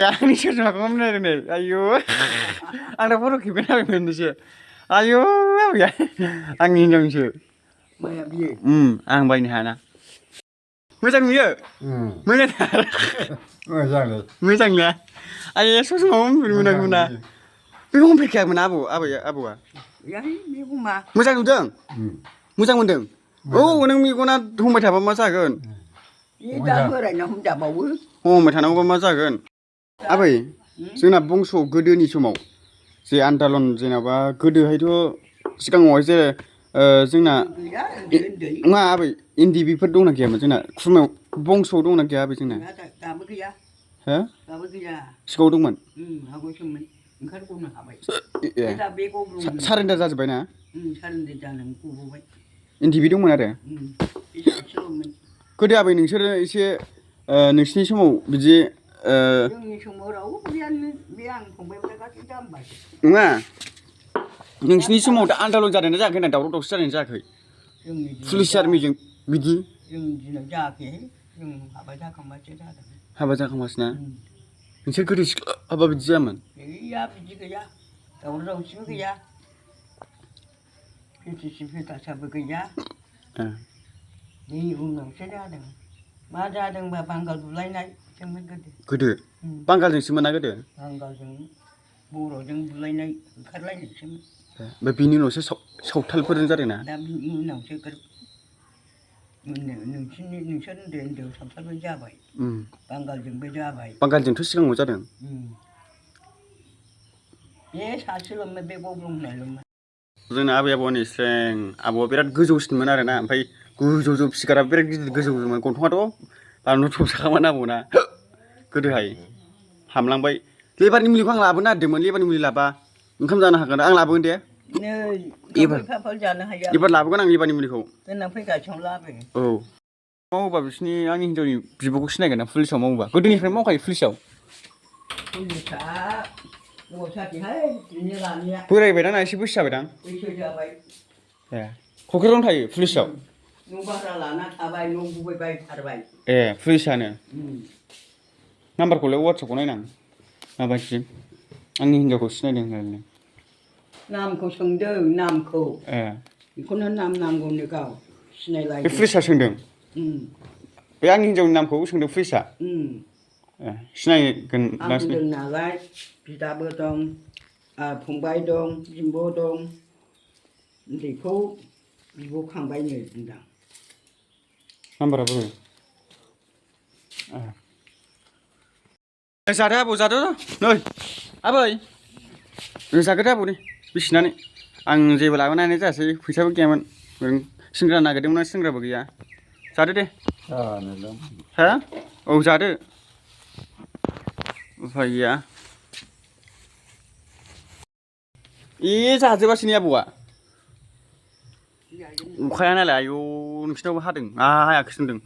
Kani sono come ne ayo. Ana photo खेबना बेनोसो आयौ आबैया आंनि हिनजावनिसो माया बियो आं बायनो हायाना मोजां नुयो मोजां मोजांलै मोजां ना आयै ससमाव मोनाखैमोन ना बेखौ हमफेरखायामोन आबौआ याय बेखौ मा मोजां नुदों मोजां मोनदों औ नों मेगना हमबाय थाबा मा जागोन बे दा बोरायना हमजाबावो हमबाय थानांगौबा मा जागोन आबै जोंना बंस' गोदोनि समाव जे आन्दलन जेनेबा गोदोहायथ' सिगाङावहाय जे जोंना नङा आबै इन्दि बेफोर दंना गैयामोन जोंना खुरमायाव बंस'आव दंना गैया आबै जोंना दाबो गैया हो दाबो गैया सिगाङाव दंमोन आगोलसोमोन ओंखारग'नो हाबाय दा बे गब्लं सारेन्डार जाजोब्बाय ना सारेन्डार जानानै गबोबाय इन्दि बे दंमोन आरो बे सासेल'मोन गोदो आबै नोंसोरो एसे नोंसिनि समाव बिदि जोंनि समाव रावबो गैयानो बे आं फंबायफ्रा गासैबो जाम्बाय नङा नोंसिनि समाव दा आन्दलन जादोंना जायाखै होनना दावराव दावसि जादोंना जायाखै पुलिस आर्मिजों बिदि जोंनि दिनाव जायाखै जों हाबा जाखांबासो जादों हाबा जाखांबासो ना नोंसोर गोदो हाबा बिदि जायामोन गैया बिदि गैया दावराव दावसिबो गैया फिटिसि फिटासाबो गैया बेनि उनावसो जादों मा जादोंबा बांगाल बुलायनायसोमोन गोदो बांगालजोंसोमोन ना गोदो बांगालजों बर'जों बुलायनाय ओंखारलायनायसोमोन ओमफ्राय बिनि उनावसो सावथालफोरजों जादों ना दा बिनि उनावसो नोंसोर उन्दै उन्दैयाव सावथालबो जाबाय बांगालजोंबो जाबाय बांगालजोंथ' सिगाङाव जादों बे सासेल'मोन बे गब्लं होननायल'मोन जोंना आबै आबौनि स्रें आबौआ बिराद गोजौसिनमोन आरोना ओमफ्राय गोजौ फिगाराबो बिराद गिदिर गोजौमोन गन्थङाथ' बानलु थबसाखामोन आबौना गोदोहाय हामलांबाय लेबारनि मुलिखौ आं लाबोनो नागिरदोंमोन लेबारनि मुलि लाबा ओंखाम जानो हागोन आं लाबोगोन दे एबार लाबोगोन आं लेबारनि मुलिखौ देनां फैगासिनो लाबो औ मावोबा बिसिनि आंनि हिनजावनि बिब'खौ सिनायगोन ना पुलिसाव मावोबा गोदोनिफ्रायनो मावखायो पुलिसाव बोरायबायदां ना एसे बैसो जाबायदां ए क'क्राझारावनो थायो पुलिसाव न' भारा लाना थाबाय न' गुबैबायथारबाय ए पुलिसानो नाम्बारखौलाय वाट्सएपआव नायनां माबायदि आंनि हिनजावखौ सिनायदों होनलायनो नामखौ सोंदों नामखौ ए बेखौनो नाम नांगौनो गाव सिनायलाय बे पुलिसा सोंदों बे आंनि हिनजावनि नामखौ सोंदों पुलिसा ए सिनायगोन आं होनदों नालाय बिदाबो दं फंबाय दं बिब' दं उन्दैखौ बिब' खांबायनो होनदां नाम्बारा बोरो जादो आबौ जादो नै आबै जागोदो आबौ नै बिसिनानै आं जेबो लाबोनाय जायासै फैसाबो गैयामोन सिंग्रा नागिरदोंमोन सिंग्राबो गैया जादो दे हा औ जादो उफाय गैया जाजोबासै ने आबौआ अखाया नालाय आयौ नोंसिनावबो हादों हायाखै होनदों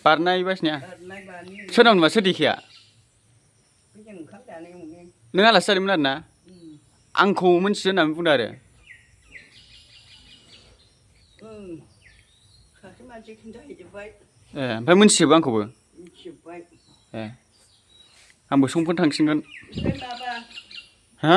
बारनाय बासिनिया सोरनाव नुबा सोर देखाया नों आलासि जादोंमोन आरो ना आंखौ मोनथियो होननानै बुंदों आरो ए ओमफ्राय मोनथिजोबो आंखौबो ए आंबो समफोर थांसिगोन हा